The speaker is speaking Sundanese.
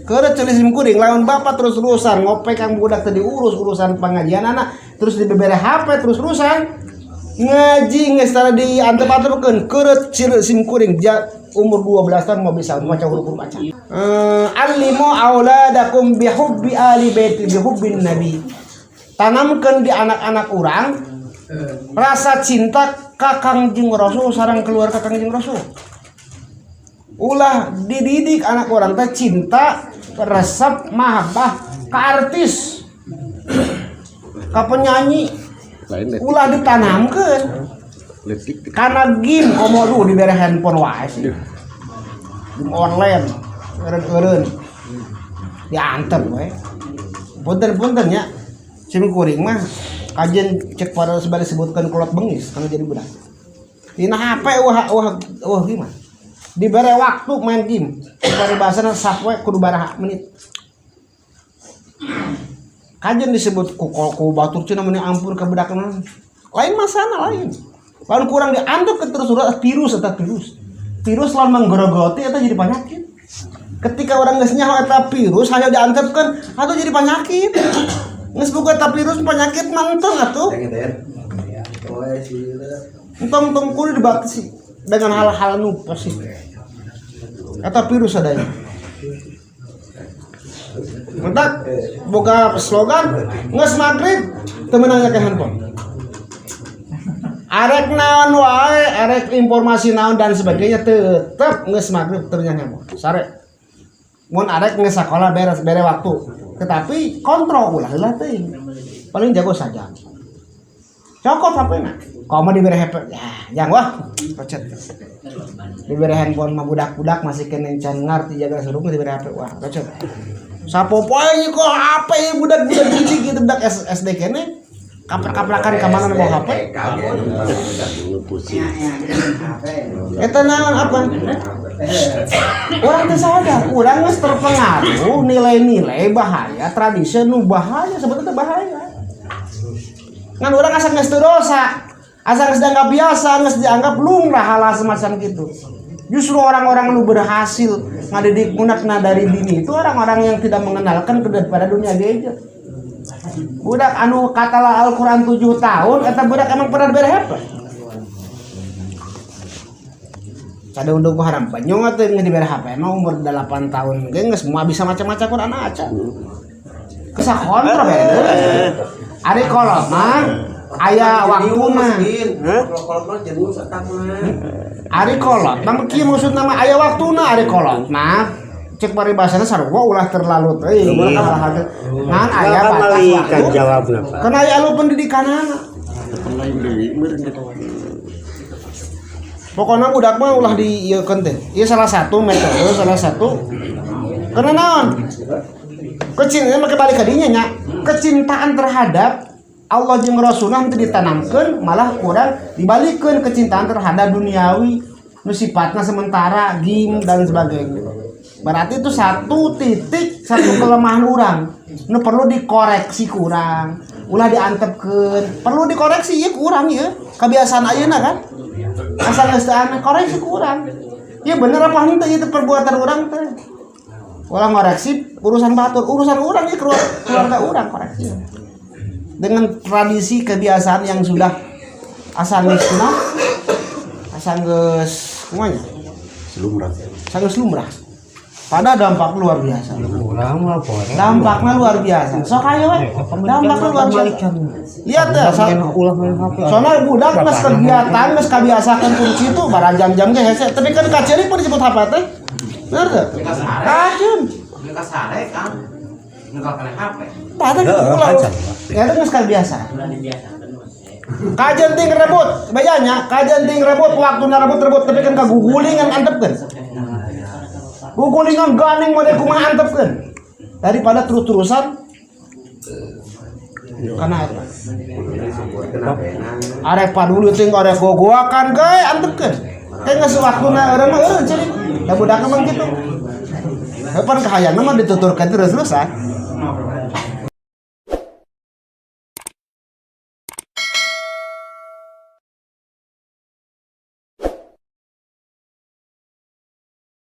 Keureuh ceuli sim kuring lawan bapak terus-terusan ngopek kang budak teh diurus urusan pengajian anak terus dibere HP terus-terusan ngaji geus tara diantep-antepkeun keureuh ceuli sim kuring dia umur 12 tahun mau bisa maca huruf-huruf baca. Allimu auladakum bihubbi ali baiti bihubbin nabi. Tanamkeun di anak-anak urang rasa cinta ka Kangjeng Rasul sareng keluarga Kangjeng Rasul. Ulah dididik anak orang teh cinta resep mahabbah ke artis, ke penyanyi. Lain letik. Ulah ditanamkeun Letik. Karena game komo duh dibere handphone wae sih, game online eureun-eureun diantep we. Punten-punten nya, sim kuring mah kajian cek pada sebalik sebutkan kolot bengis karena jadi budak dina HP. Wah wah wah, gimana dibere waktu main game, dibere bahasana sapoe kudu baraha menit. Kajian disebut ku batur cenah meni ampun ka budak mah. Lain masana lain lawan kurang diantep ke terus udah virus eta virus virus lawan menggerogoti eta jadi penyakit. Ketika orang geus nyaho eta virus hanya diantepkeun atau jadi penyakit, geus boga eta virus penyakit mah entong atuh. Entong entong, kudu dibatasi dengan hal-hal nu positif. Eta virus adanya. Mentak boga slogan geus maghrib teu meunang ke handphone. Arek naon wae, arek informasi naon dan sebagainya, tetep geus maghrib teu meunang handphone. Sare. Mun arek geus sakola beres bere waktu. Tetapi kontrol ulah heula teuing. Paling jago saja. Cokot HP-na. Kalau mau diberi HP, ya jangan wah, kocet. Diberi handphone mah budak-budak masih kena can ngarti jaga suruh diberi HP, wah kocet. Sapopoe kok HP budak-budak cilik gitu, budak SD kene kaprak-kaprakan ka mana bawa HP. Pusing. Eta naon apa? Orang teu sadar, urang geus terpengaruh nilai-nilai bahaya, tradisi nu bahaya, sebetulnya bahaya. Ngan urang asa geus teu dosa, asa geus dianggap biasa, geus dianggap lumrah hal semacam gitu. Justru orang-orang nu berhasil ngadidik budakna dari dini itu orang-orang yang tidak mengenalkan kepada dunia gadget. Budak anu katalah Al-Quran 7 tahun, eta budak emang pernah bere HP? Cada undung ku haram banyong atuh geus dibere HP emang umur 8 tahun ge geus semua bisa maca-maca Quran aja. Kesah kontrol beda. Ari kolot mah aya waktuna. Kolot mah jenius otakna. Ari kolot mah kieu maksudna mah aya waktuna, ari kolot mah cek paribasana sarua ulah terlalu teuing hal-hal teh. Ngan aya Kan batas malaikat waktu. Jawabna, Pak. Karena aya anu pendidikanana. Lain deui meureun gitu. Pokoknya budak mah ulah di ieu teh. Ieu salah satu metode, salah satu. Karena naon? Kecintaan make balik ka dinya nya. Kecintaan terhadap Allah jeung Rasulna henteu ditanamkeun, malah kurang dibalikeun kecintaan terhadap duniawi nu sifatna sementara, game dan sebagainya. Berarti itu satu titik, satu kelemahan orang. Nu perlu dikoreksi kurang. Ulah diantepkeun, perlu dikoreksi ieu kurang ieu. Kebiasaan ayeuna kan. Asal geus teu aneh, koreksi kurang. Ya bener apa henteu itu perbuatan orang teh? Orang ngoreksi urusan batur, urusan orang ya keluarga orang koreksi. Dengan tradisi kebiasaan yang sudah asal geus kunaon? Asal geus kumaha nya? Lumrah. Asal geus lumrah. Padahal dampak luar biasa. Urang mah boleh. Dampaknya luar biasa. Sok ayo we. Dampaknya luar biasa. Lihat ya, Ulah main HP. Soalnya budak geus kegiatan geus kabiasakeun kunci itu barang jam-jam ge hese. Tapi kan kaciri pun disebut HP teh. Bener teu? Kacun. Nggak sare kan. Nggak kena HP. Padahal gitu ulah. Ya itu geus kabiasa. Kajen ting rebut, bejanya kajen ting rebut, waktu rebut rebut tapi kan kagugulingan antepkeun. Gugulingan ganing model kumaha antepkeun. Daripada terus-terusan karena eta. Arek paduli ting arek gogoakan ge antepkeun. Kayak geus waktuna eureun mah eureun ceurik. Da budak mah kitu. Kapan kahayangna mah dituturkeun terus-terusan.